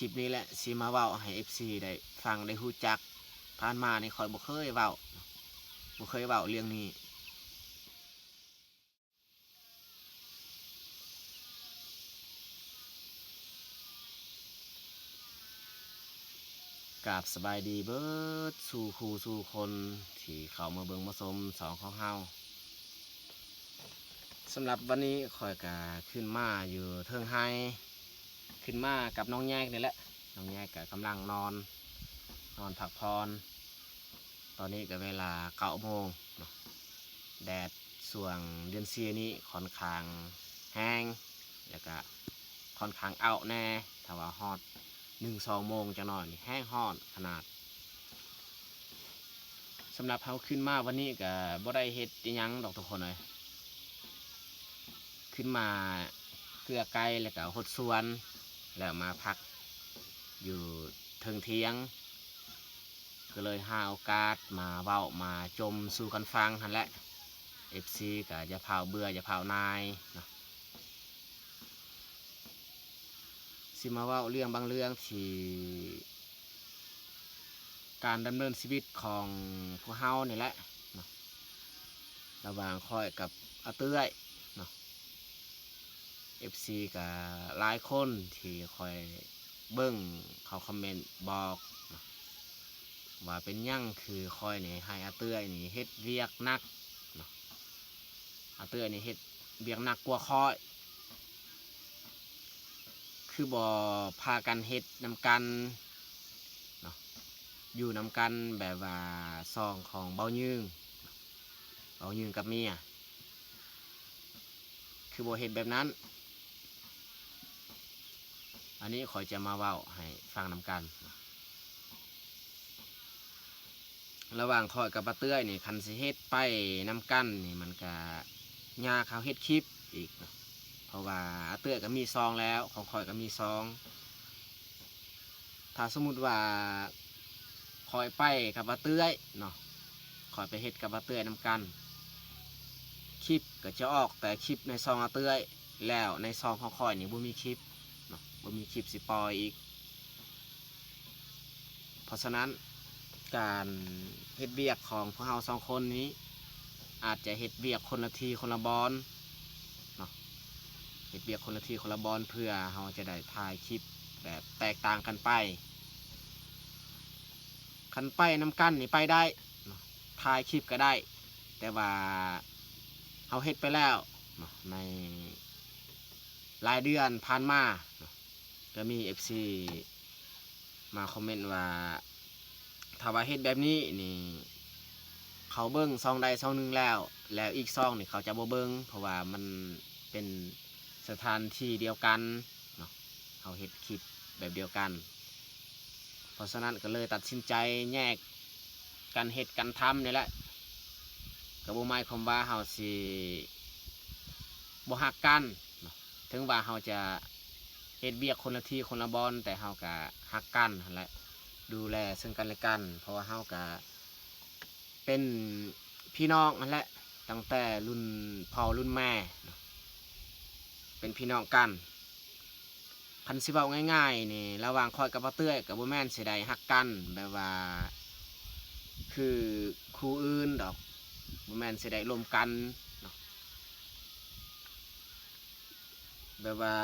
ຄລິບນີ້ແຫຼະ ຊິມາເວົ້າໃຫ້ເອັຟຊີໄດ້ຟັງໄດ້ຮູ້ຈັກ. ຜ່ານມານີ້ຂ້ອຍບໍ່ເຄີຍເວົ້າ ບໍ່ເຄີຍເວົ້າເລື່ອງນີ້. ກາບສະບາຍດີເບິດສູ່ຄູ່ສູ່ຄົນທີ່ເຂົ້າມາເບິ່ງມາຊົມຊ່ອງຂອງເຮົາ. ສຳລັບວັນນີ້ຂ້ອຍກະຂຶ້ນມາຢູ່ເທິງໄຮ່ ຂຶ້ນມາກັບນ້ອງແຍກນີ້ແຫຼະ. ນ້ອງແຍກກະກຳລັງນອນ ນອນພັກຜ່ອນ. ຕອນນີ້ກະເວລາເກົ້າໂມງເນາະ. ແດດຊ່ວງເດືອນສີ່ນີ້ຂ້ອນຂ້າງແຮງ ແລ້ວກະຂ້ອນຂ້າງເອົ້າແດ່. ຖ້າວ່າຮອດໜຶ່ງສອງໂມງຈັກໜ້ອຍນີ້ແຮງຮ້ອນຂະໜາດ. ສຳລັບເຮົາຂຶ້ນມາວັນນີ້ກະບໍ່ໄດ້ເຮັດອີ່ຫຍັງດອກທຸກຄົນເອີຍ. ຂຶ້ນມາເກືອໄກ່ ແລ້ວກະຫົດສວນ ແລ້ວມາພັກຢູ່ເທິງຖຽງ ກໍເລີຍຫາໂອກາດມາເວົ້າມາຈົ່ມສູ່ກັນຟັງຫັ້ນແຫຼະ. ເອັຟຊີກະຢ່າຟ້າວເບື່ອ ຢ່າຟ້າວໜ່າຍເນາະ. ຊິມາເວົ້າເລື່ອງບາງເລື່ອງທີ່ ການດຳເນີນຊີວິດຂອງພວກເຮົານີ້ແຫຼະເນາະ ລະຫວ່າງຂ້ອຍກັບອາເຕື້ອຍເນາະ. ເອັຟຊີກະຫຼາຍຄົນທີ່ຂ້ອຍເບິ່ງເຂົາຄອມເມັນບອກເນາະ ວ່າເປັນຫຍັງຄືຂ້ອຍນີ້ໃຫ້ອາເຕື້ອຍນີ້ເຮັດວຽກໜັກເນາະ. ອາເຕື້ອຍນີ້ເຮັດວຽກໜັກກວ່າຂ້ອຍ ຄືບໍ່ພາກັນເຮັດນຳກັນເນາະ ຢູ່ນຳກັນແບບວ່າຊ່ອງຂອງເບົາຍືງ ເບົາຍືງກັບເມຍ ຄືບໍ່ເຮັດແບບນັ້ນ. ອັນນີ້ຂ້ອຍຈະມາເວົ້າໃຫ້ຟັງນຳກັນ. ລະຫວ່າງຂ້ອຍກັບອາເຕື້ອຍນີ້ ຄັນຊິເຮັດໄປນຳກັນນີ້ ມັນກະຍາກເຮົາເຮັດຄລິບອີກເນາະ ເພາະວ່າອາເຕື້ອຍກະມີຊ່ອງແລ້ວ ຂອງຂ້ອຍກະມີຊ່ອງ. ຖ້າສົມມຸດວ່າຂ້ອຍໄປກັບອາເຕື້ອຍເນາະ ຂ້ອຍໄປເຮັດກັບອາເຕື້ອຍນຳກັນ ຄລິບກະຈະອອກແຕ່ຄລິບໃນຊ່ອງອາເຕື້ອຍ ແລ້ວໃນຊ່ອງຂອງຂ້ອຍນີ້ບໍ່ມີຄລິບເນາະ ບໍ່ມີຄລິບຊິປ່ອຍອີກ. ເພາະສະນັ້ນ ການເຮັດວຽກຂອງພວກເຮົາສອງຄົນນີ້ ອາດຈະເຮັດວຽກຄົນລະທີ່ຄົນລະບ່ອນເນາະ ເຮັດວຽກຄົນລະທີ່ຄົນລະບ່ອນ ເພື່ອເຮົາຈະໄດ້ຖ່າຍຄລິບແບບແຕກຕ່າງກັນໄປ. ຄັນໄປນຳກັນນີ້ໄປໄດ້ເນາະ ຖ່າຍຄລິບກະໄດ້ ແຕ່ວ່າເຮົາເຮັດໄປແລ້ວເນາະ ໃນຫຼາຍເດືອນຜ່ານມາເນາະ ກະມີເອັຟຊີມາຄອມເມັນວ່າ ຖ້າວ່າເຮັດແບບນີ້ນີ້ ເຂົາເບິ່ງຊ່ອງໃດຊ່ອງໜຶ່ງແລ້ວ ແລ້ວອີກຊ່ອງນີ້ເຂົາຈະບໍ່ເບິ່ງ ເພາະວ່າມັນເປັນສະຖານທີ່ດຽວກັນເນາະ ເຮົາເຮັດຄລິບແບບດຽວກັນ. ເພາະສະນັ້ນກະເລີຍຕັດສິນໃຈແຍກກັນເຮັດກັນທຳນີ້ແຫຼະ ກະບໍ່ໝາຍຄວາມວ່າເຮົາຊິບໍ່ຮັກກັນເນາະ. ເຖິງວ່າເຮົາຈະເຮັດວຽກຄົນລະທີ່ຄົນລະບ່ອນ ແຕ່ເຮົາກະຮັກກັນຫັ້ນແຫຼະ ດູແລເຊິ່ງກັນແລະກັນ ເພາະວ່າເຮົາກະເປັນພີ່ນ້ອງຫັ້ນແຫຼະ ຕັ້ງແຕ່ລຸ້ນພໍ່ລຸ້ນແມ່ເນາະ ເປັນພີ່ນ້ອງກັນ. ຄັນຊິເວົ້າງ່າຍໆນີ້ ລະຫວ່າງຂ້ອຍກັບອາເຕື້ອຍກະບໍ່ແມ່ນຊິໄດ້ຮັກກັນແບບວ່າຄືຄູ່ອື່ນດອກ ບໍ່ແມ່ນຊິໄດ້ລົມກັນເນາະ. ແບບວ່າ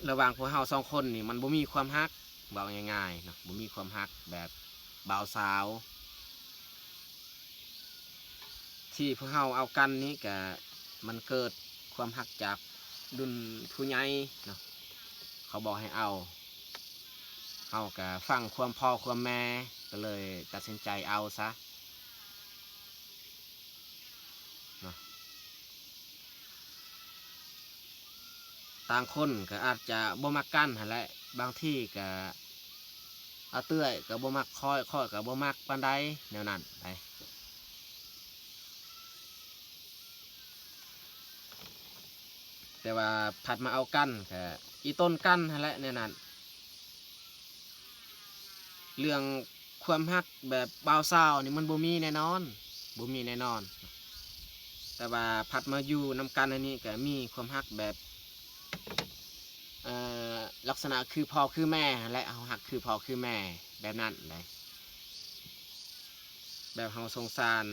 ລະຫວ່າງພວກເຮົາສອງຄົນນີ້ ມັນບໍ່ມີຄວາມຮັກ ເວົ້າງ່າຍໆເນາະ ບໍ່ມີຄວາມຮັກແບບບ່າວສາວ. ທີ່ພວກເຮົາເອົາກັນນີ້ກະ ມັນເກີດຄວາມຮັກຈາກລຸ້ນຜູ້ໃຫຍ່ເນາະ ເຂົາບອກໃຫ້ເອົາ ເຮົາກະຟັງຄວາມພໍ່ຄວາມແມ່ ກະເລີຍຕັດສິນໃຈເອົາຊະເນາະ. ຕ່າງຄົນກະອາດຈະບໍ່ມັກກັນຫັ້ນແຫຼະ ບາງທີກະອາເຕື້ອຍກະບໍ່ມັກຂ້ອຍ ຂ້ອຍກະບໍ່ມັກປານໃດ ແນວນັ້ນໄດ. ແຕ່ວ່າພັດມາເອົາກັນກະອີ່ຕົນກັນຫັ້ນແຫຼະແນວນັ້ນ. ເລື່ອງຄວາມຮັກແບບບ່າວສາວນີ້ມັນບໍ່ມີແນ່ນອນ ບໍ່ມີແນ່ນອນ. ແຕ່ວ່າພັດມາຢູ່ນຳກັນອັນນີ້ກະມີຄວາມຮັກແບບ ເອີ ລັກສະນະຄືພໍ່ຄືແມ່ຫັ້ນແຫຼະ, ເຮົາຮັກຄືພໍ່ຄືແມ່ແບບນັ້ນໃດ໋, ແບບເຮົາສົງສານ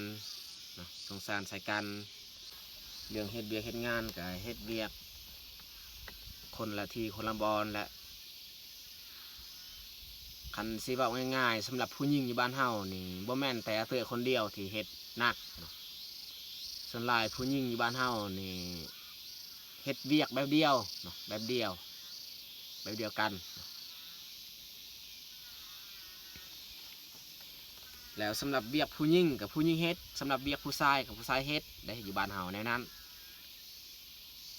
ເນາະ, ສົງສານໃສ່ກັນ. ເລື່ອງເຮັດວຽກເຮັດງານກໍເຮັດວຽກຄົນລະທີ່ຄົນລະບ່ອນແຫຼະ. ຄັນຊິເວົ້າງ່າຍໆ ສຳລັບຜູ້ຍິງຢູ່ບ້ານເຮົານີ້ ບໍ່ແມ່ນແຕ່ອາເຕືອຄົນດຽວທີ່ເຮັດໜັກເນາະ, ສ່ວນຫຼາຍຜູ້ຍິງຢູ່ບ້ານເຮົານີ້ເຮັດວຽກແບບດຽວເນາະ, ແບບດຽວ ແບບດຽວກັນ. ແລ້ວສຳລັບວຽກຜູ້ຍິງກໍຜູ້ຍິງເຮັດ, ສຳລັບວຽກຜູ້ຊາຍກໍຜູ້ຊາຍເຮັດເດ້, ຢູ່ບ້ານເຮົາແນວນັ້ນ.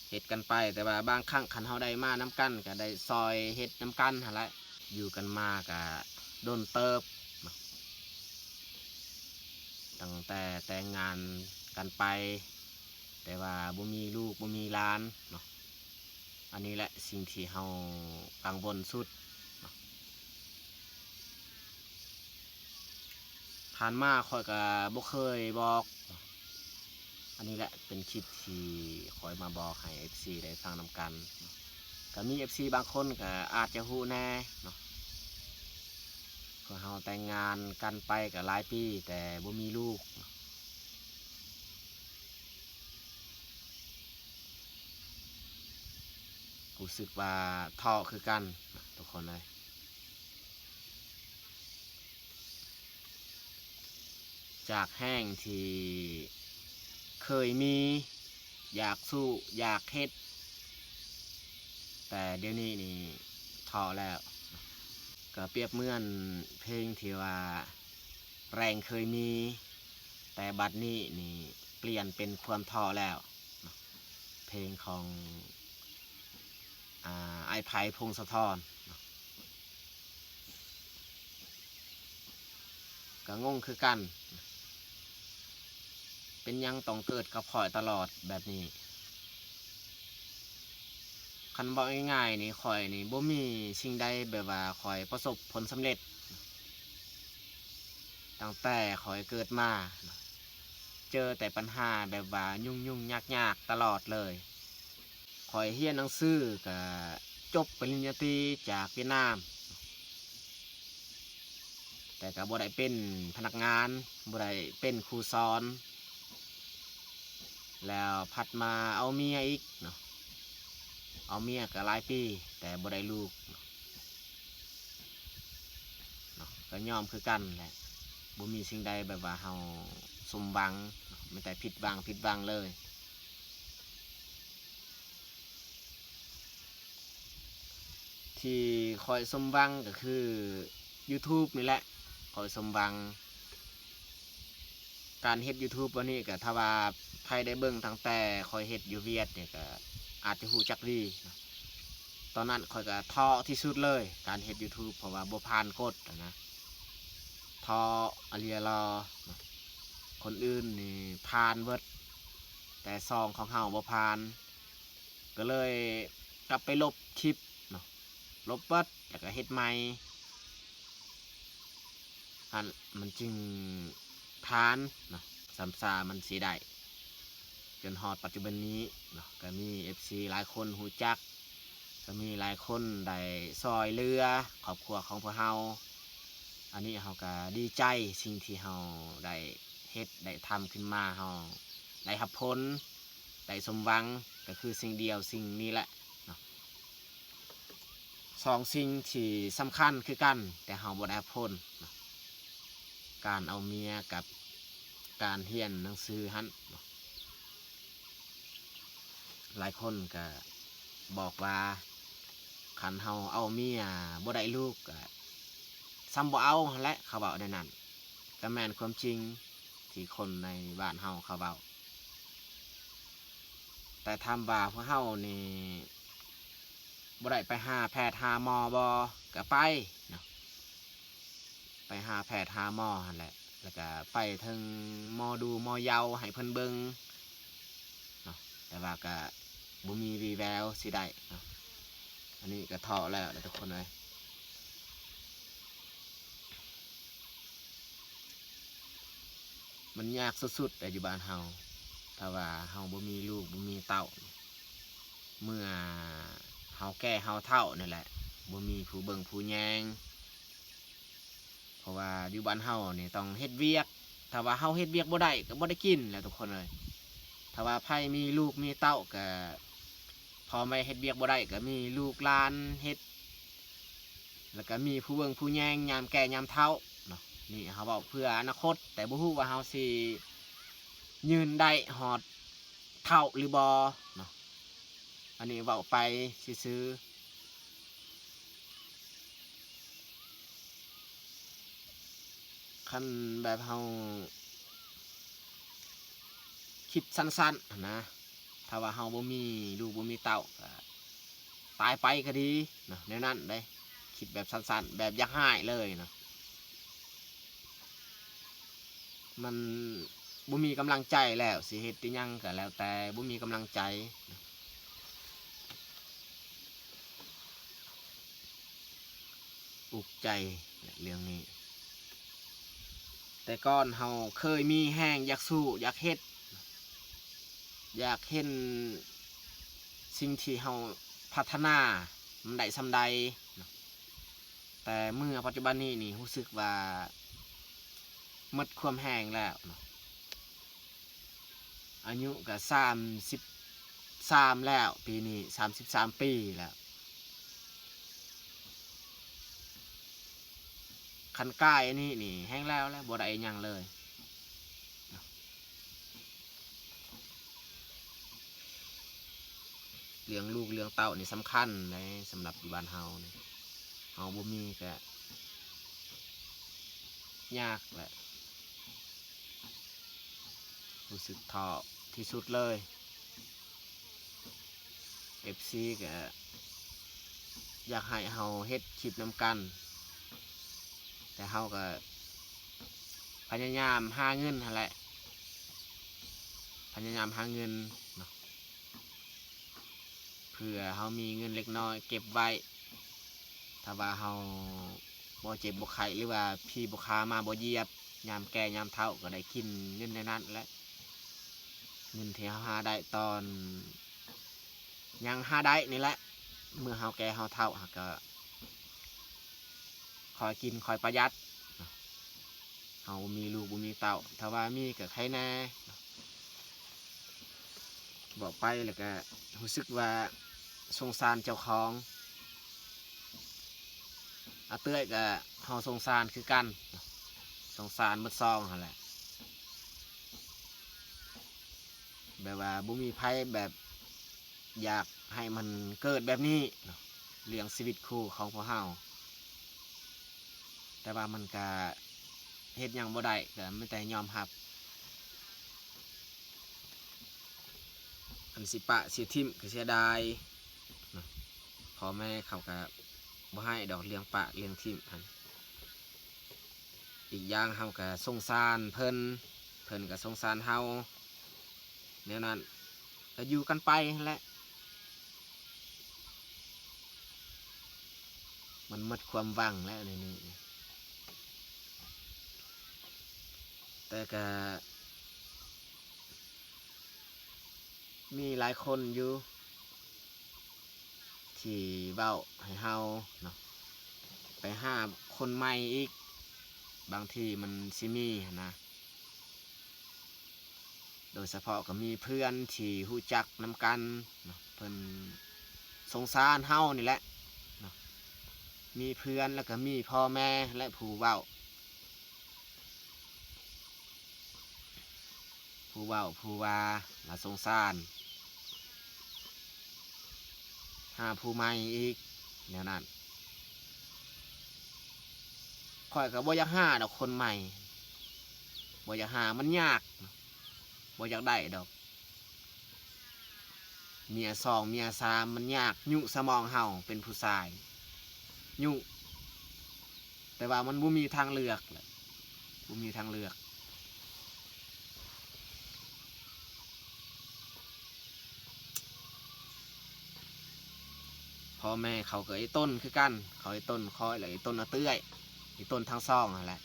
ເຮັດກັນໄປ, ແຕ່ວ່າບາງຄັ້ງຄັນເຮົາໄດ້ມານຳກັນ ກໍໄດ້ຊ່ອຍເຮັດນຳກັນຫັ້ນແຫຼະ. ຢູ່ກັນມາກໍດົນເຕີບເນາະ, ຕັ້ງແຕ່ແຕ່ງງານກັນໄປ, ແຕ່ວ່າບໍ່ມີລູກບໍ່ມີຫຼານເນາະ. ອັນນີ້ແຫຼະສິ່ງທີ່ເຮົາກັງວົນສຸດເນາະ. ຜ່ານມາຂ້ອຍກໍບໍ່ເຄີຍບອກ. ອັນນີ້ແຫຼະເປັນຄລິບທີ່ຂ້ອຍມາບອກໃຫ້ເອັຟຊີໄດ້ຟັງນຳກັນ. ກໍມີເອັຟຊີບາງຄົນກໍອາດຈະຮູ້ແດ່ເນາະ, ພວກເຮົາແຕ່ງງານກັນໄປກໍຫຼາຍປີ ແຕ່ບໍ່ມີລູກ. ຮູ້ສຶກວ່າທໍ້ຄືກັນນະທຸກຄົນເອີຍ. ຈາກແຮງທີ່ເຄີຍມີ ຢາກສູ້ຢາກເຮັດ, ແຕ່ດຽວນີ້ນີ້ທໍ້ແລ້ວ. ກໍປຽບເໝືອນເພງທີ່ວ່າ ແຮງເຄີຍມີ ແຕ່ບັດນີ້ນີ້ປ່ຽນເປັນຄວາມທໍ້ແລ້ວເນາະ. ເພງຂອງ ອາ ອ້າຍໄພ ພົງສະທອນເນາະ. ກໍງົງຄືກັນ, ເປັນຫຍັງຕ້ອງເກີດກັບຂ້ອຍຕະຫຼອດແບບນີ້? ຄັນເວົ້າງ່າຍໆນີ້ ຂ້ອຍນີ້ບໍ່ມີສິ່ງໃດແບບວ່າຂ້ອຍປະສົບຜົນສຳເລັດ. ຕັ້ງແຕ່ຂ້ອຍເກີດມາ ເຈີແຕ່ບັນຫາແບບວ່າຫຍຸ້ງໆຍາກໆຕະຫຼອດເລີຍ. ຂ້ອຍຮຽນໜັງສືກະຈົບປະລິນຍາຕີຈາກຫວຽດນາມ, ແຕ່ກະບໍ່ໄດ້ເປັນພະນັກງານ, ບໍ່ໄດ້ເປັນຄູສອນ. ແລ້ວພັດມາເອົາເມຍອີກເນາະ, ເອົາເມຍກໍຫຼາຍປີ ແຕ່ບໍ່ໄດ້ລູກເນາະ, ກໍຍອມຄືກັນແຫຼະ. ບໍ່ມີສິ່ງໃດແບບວ່າເຮົາສົມຫວັງເນາະ, ມີແຕ່ຜິດຫວັງ, ຜິດຫວັງເລີຍ. ທີ່ຂ້ອຍສົມຫວັງກໍຄື YouTube ນີ້ແຫຼະ, ຂ້ອຍສົມຫວັງ. ການເຮັດ YouTube ອັນນີ້ກໍຖ້າວ່າໃຜໄດ້ເບິ່ງຕັ້ງແຕ່ຂ້ອຍເຮັດຢູ່ຫວຽດນີ້ ກໍອາດຈະຮູ້ຈັກດີ. ຕອນນັ້ນຂ້ອຍກໍທໍ້ທີ່ສຸດເລີຍ ການເຮັດ YouTube ເພາະວ່າບໍ່ຜ່ານກົດນະ, ທໍ້ອີ່ຫຼີລໍ. ຄົນອື່ນນີ້ຜ່ານເບິດ ແຕ່ຊ່ອງຂອງເຮົາບໍ່ຜ່ານ, ກໍເລີຍກັບໄປລົບຄລິບເນາະ, ລົບເບິດ ແລ້ວກໍເຮັດໃໝ່. ຫັ້ນມັນຈຶ່ງຜ່ານເນາະ, ຊ້ຳຊາມັນຊິໄດ້ ຈົນຮອດປັດຈຸບັນນີ້ເນາະ. ກໍມີເອັຟຊີຫຼາຍຄົນຮູ້ຈັກ, ກໍມີຫຼາຍຄົນໄດ້ຊ່ອຍເຫຼືອຄອບຄົວຂອງພວກເຮົາ. ອັນນີ້ເຮົາກໍດີໃຈ, ສິ່ງທີ່ເຮົາໄດ້ເຮັດໄດ້ທຳຂຶ້ນມາ ເຮົາໄດ້ຮັບຜົນ ໄດ້ສົມຫວັງ ກໍຄືສິ່ງດຽວສິ່ງນີ້ແຫຼະເນາະ. ສອງສິ່ງທີ່ສຳຄັນຄືກັນ ແຕ່ເຮົາບໍ່ໄດ້ຮັບຜົນເນາະ, ການເອົາເມຍກັບການຮຽນໜັງສືຫັ້ນເນາະ. ຫຼາຍຄົນກໍບອກວ່າ ຄັນເຮົາເອົາເມຍບໍ່ໄດ້ລູກ ກໍສ່ຳບໍ່ເອົາຫັ້ນແຫຼະ, ເຂົາເວົ້າແນວນັ້ນ. ກໍແມ່ນຄວາມຈິງທີ່ຄົນໃນບ້ານເຮົາເຂົາເວົ້າ. ແຕ່ຖາມວ່າພວກເຮົານີ້ບໍ່ໄດ້ໄປຫາແພດຫາໝໍບໍ່? ກໍໄປເນາະ, ໄປຫາແພດຫາໝໍຫັ້ນແຫຼະ, ແລ້ວກໍໄປເຖິງໝໍດູໝໍເຍົາໃຫ້ເພິ່ນເບິ່ງເນາະ, ແຕ່ວ່າກໍບໍ່ມີວີ່ແວວຊິໄດ້ເນາະ. ອັນນີ້ກໍທໍ້ແລ້ວແຫຼະທຸກຄົນເອີຍ. ມັນຍາກສຸດໆແຫຼະຢູ່ບ້ານເຮົາ, ຖ້າວ່າເຮົາບໍ່ມີລູກບໍ່ມີເຕົ້າ, ເມື່ອເຮົາແກ່ເຮົາເຖົ້ານີ້ແຫຼະ ບໍ່ມີຜູ້ເບິ່ງຜູ້ແຍງ ເພາະວ່າຢູ່ບ້ານເຮົານີ້ຕ້ອງເຮັດວຽກ ຖ້າວ່າເຮົາເຮັດວຽກບໍ່ໄດ້ກໍບໍ່ໄດ້ກິນແຫຼະທຸກຄົນເອີຍ. ຖ້າວ່າໃຜມີລູກມີເຕົ້າກໍ ພໍ່ແມ່ເຮັດວຽກບໍ່ໄດ້ກໍມີລູກຫຼານເຮັດ ແລ້ວກໍມີຜູ້ເບິ່ງຜູ້ແຍງຍາມແກ່ຍາມເຖົ້າເນາະ. ນີ້ເຮົາເວົ້າເພື່ອອະນາຄົດ ແຕ່ບໍ່ຮູ້ວ່າເຮົາຊິຍືນໄດ້ຮອດເຖົ້າຫຼືບໍ່ເນາະ. ອັນນີ້ເວົ້າໄປຊື່ໆ. ຄັນແບບເຮົາຄິດສັ້ນໆຫັ້ນນະ ຖ້າວ່າເຮົາບໍ່ມີລູກບໍ່ມີເຕົ້າ ກໍຕາຍໄປກໍດີເນາະ ແນວນັ້ນເດ້. ຄິດແບບສັ້ນໆ ແບບຢາກຮ້າຍເລີຍເນາະ ມັນບໍ່ມີກຳລັງໃຈແລ້ວ ຊິເຮັດອີ່ຫຍັງກໍແລ້ວແຕ່ ບໍ່ມີກຳລັງໃຈ. ອຸກໃຈເລື່ອງນີ້. ແຕ່ກ່ອນເຮົາເຄີຍມີແຮງຢາກສູ້ ຢາກເຮັດ ຢາກເຫັນສິ່ງທີ່ເຮົາພັດທະນາມັນໄດ້ສ່ຳໃດ. ແຕ່ເມື່ອປັດຈຸບັນນີ້ນີ້ ຮູ້ສຶກວ່າໝົດຄວາມແຮງແລ້ວເນາະ. ອາຍຸກໍສາມສິບສາມແລ້ວ ປີນີ້ສາມສິບສາມປີແລ້ວ. ຄັນກາຍອັນນີ້ນີ້ແຮງແລ້ວແຫຼະ ບໍ່ໄດ້ຫຍັງເລີຍ. ເລື່ອງລູກເລື່ອງເຕົ້ານີ້ສຳຄັນເດ້ ສຳລັບຢູ່ບ້ານເຮົານີ້ ເຮົາບໍ່ມີກະຍາກແຫຼະ ຮູ້ສຶກທໍ້ທີ່ສຸດເລີຍ. ເອັຟຊີກະຢາກໃຫ້ເຮົາເຮັດຄລິບນຳກັນ ແຕ່ເຮົາກະພະຍາຍາມຫາເງິນຫັ້ນແຫຼະ ພະຍາຍາມຫາເງິນເນາະ ເພື່ອເຮົາມີເງິນເລັກນ້ອຍເກັບໄວ້ ຖ້າວ່າເຮົາບໍ່ເຈັບບໍ່ໄຂ້ ຫຼືວ່າຜີບໍ່ຂ້າມາບໍ່ຢຽບ ຍາມແກ່ຍາມເຖົ້າກໍໄດ້ກິນເງິນໃນນັ້ນແຫຼະ ເງິນທີ່ເຮົາຫາໄດ້ຕອນຍັງຫາໄດ້ນີ້ແຫຼະ. ເມື່ອເຮົາແກ່ເຮົາເຖົ້າ ເຮົາກໍຄ່ອຍກິນຄ່ອຍປະຢັດ ເຮົາບໍ່ມີລູກບໍ່ມີເຕົ້າ ຖ້າວ່າມີກໍໄຄແນ່. ເວົ້າໄປແລ້ວກະຮູ້ສຶກວ່າສົງສານເຈົ້າຂອງ ອາເຕື້ອຍກະເຮົາສົງສານຄືກັນ ສົງສານໝົດສອງຫັ້ນແຫຼະ ແບບວ່າບໍ່ມີໃຜແບບ ຢາກໃຫ້ມັນເກີດແບບນີ້ເນາະ ເລື່ອງຊີວິດຄູ່ຂອງພວກເຮົາ ແຕ່ວ່າມັນກະເຮັດຫຍັງບໍ່ໄດ້ ກະມີແຕ່ຍອມຮັບ ຄັນຊິປະຊິຖິ້ມກະເສຍດາຍເນາະ ພໍ່ແມ່ເຂົາກະບໍ່ໃຫ້ດອກ ເລື່ອງປະເລື່ອງຖິ້ມຫັ້ນ. ອີກຢ່າງເຮົາກະສົງສານເພິ່ນ ເພິ່ນກະສົງສານເຮົາ ແນວນັ້ນ ກະຢູ່ກັນໄປຫັ້ນແຫຼະ ມັນໝົດຄວາມຫວັງແລ້ວໃນນີ້ ແຕ່ກະມີຫຼາຍຄົນຢູ່ ທີ່ເວົ້າໃຫ້ເຮົາເນາະ ໄປຫາຄົນໃໝ່ອີກ ບາງທີມັນຊິມີຫັ້ນນະ ໂດຍສະເພາະກໍມີເພື່ອນທີ່ຮູ້ຈັກນຳກັນເນາະ ເພິ່ນສົງສານເຮົານີ້ແຫຼະເນາະ ມີເພື່ອນ ແລ້ວກໍມີພໍ່ແມ່ ແລະ ຜູ້ເວົ້າ ຜູ້ເວົ້າຜູ້ວ່າລະສົງສານ ຫາຜູ້ໃໝ່ອີກ ແນວນັ້ນ ຂ້ອຍກໍບໍ່ຢາກຫາດອກຄົນໃໝ່ ບໍ່ຢາກຫາ ມັນຍາກ ບໍ່ຢາກໄດ້ດອກ ເມຍສອງເມຍສາມ ມັນຍາກ ຍຸສະໝອງເຮົາເປັນຜູ້ຊາຍ ຍຸ ແຕ່ວ່າມັນບໍ່ມີທາງເລືອກແຫຼະ ບໍ່ມີທາງເລືອກ ພໍ່ແມ່ເຂົາກໍອີ່ຕົນຄືກັນ ເຂົາອີ່ຕົນຂ້ອຍ ແລະ ອີ່ຕົນອາເອື້ອຍ ອີ່ຕົນທັງສອງຫັ້ນແຫຼະ.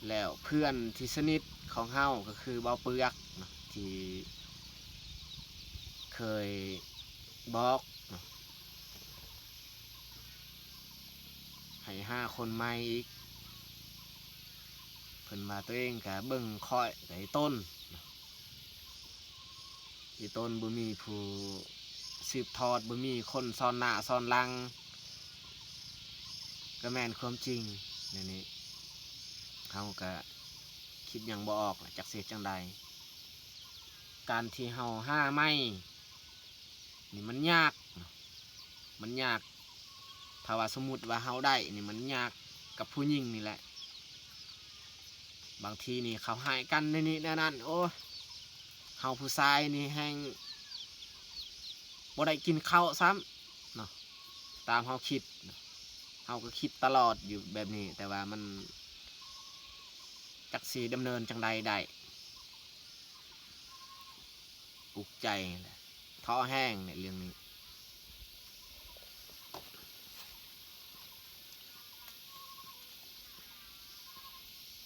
ເ ແລ້ວເພື່ອນທີ່ສະໜິດຂອງເຮົາກໍຄືເບົາເປືອກເນາະ ທີ່ເຄີຍບອກເນາະ ໃຫ້ຫາຄົນໃໝ່ອີກ ເພິ່ນວ່າໂຕເອງກະເບິ່ງຂ້ອຍກະອີ່ຕົນເນາະ ອີ່ຕົນບໍ່ມີຜູ້ສືບທອດ ບໍ່ມີຄົນສອນໜ້າສອນຫຼັງ ກໍແມ່ນຄວາມຈິງ. ແນວນີ້ເຮົາກະຄິດຫຍັງບໍ່ອອກລະ ຈັກຊິເຮັດຈັ່ງໃດ. ການທີ່ເຮົາຫາໃໝ່ນີ້ມັນຍາກເນາະ ມັນຍາກ. ຖ້າວ່າສົມມຸດວ່າເຮົາໄດ້ນີ້ ມັນຍາກກັບຜູ້ຍິງນີ້ແຫຼະ. ບາງທີນີ້ເຂົາຮ້າຍກັນແນວນີ້ແນວນັ້ນ ໂອ້ຍ ເຮົາຜູ້ຊາຍນີ້ແຮ່ງບໍ່ໄດ້ກິນເຂົ້າຊ້ຳເນາະ ຕາມເຮົາຄິດເນາະ. ເຮົາກໍຄິດຕະຫຼອດຢູ່ແບບນີ້ ແຕ່ວ່າມັນຈັກຊິດຳເນີນຈັ່ງໃດໄດ້ ອຸກໃຈແຫຼະ ທໍ້ແຮງແຫຼະເລື່ອງນີ້.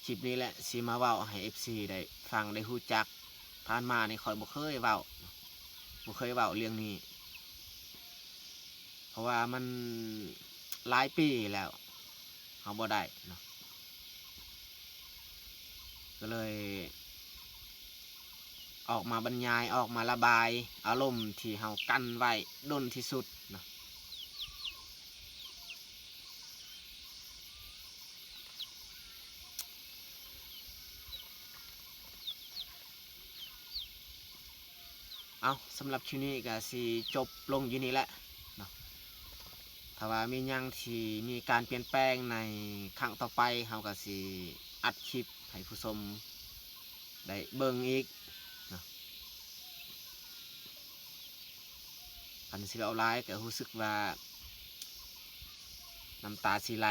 ຄລິບນີ້ແຫຼະຊິມາເວົ້າໃຫ້ເອັຟຊີໄດ້ຟັງໄດ້ຮູ້ຈັກ. ຜ່ານມານີ້ຂ້ອຍບໍ່ເຄີຍເວົ້າ ບໍ່ເຄີຍເວົ້າເລື່ອງນີ້ ເພາະວ່າມັນຫຼາຍປີແລ້ວ ເຮົາບໍ່ໄດ້ເນາະ ກໍເລີຍອອກມາບັນຍາຍ ອອກມາລະບາຍອາລົມທີ່ເຮົາກັ້ນໄວ້ດົນທີ່ສຸດເນາະ. ເອົາ ສຳລັບຄລິບນີ້ກໍຊິຈົບລົງຢູ່ນີ້ແຫຼະເນາະ. ຖ້າວ່າມີຫຍັງທີ່ມີການປ່ຽນແປງໃນຄັ້ງຕໍ່ໄປ ເຮົາກໍຊິອັດຄລິບໃຫ້ຜູ້ຊົມໄດ້ເບິ່ງອີກເນາະ. ຄັນຊິເວົ້າຫຼາຍກໍຮູ້ສຶກວ່ານ້ຳຕາຊິໄຫຼ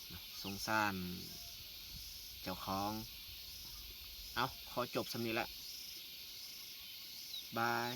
ເນາະ ສົງສານເຈົ້າຂອງ. ເອົາ ຂໍຈົບສ່ຳນີ້ແຫຼະ ບາຍ.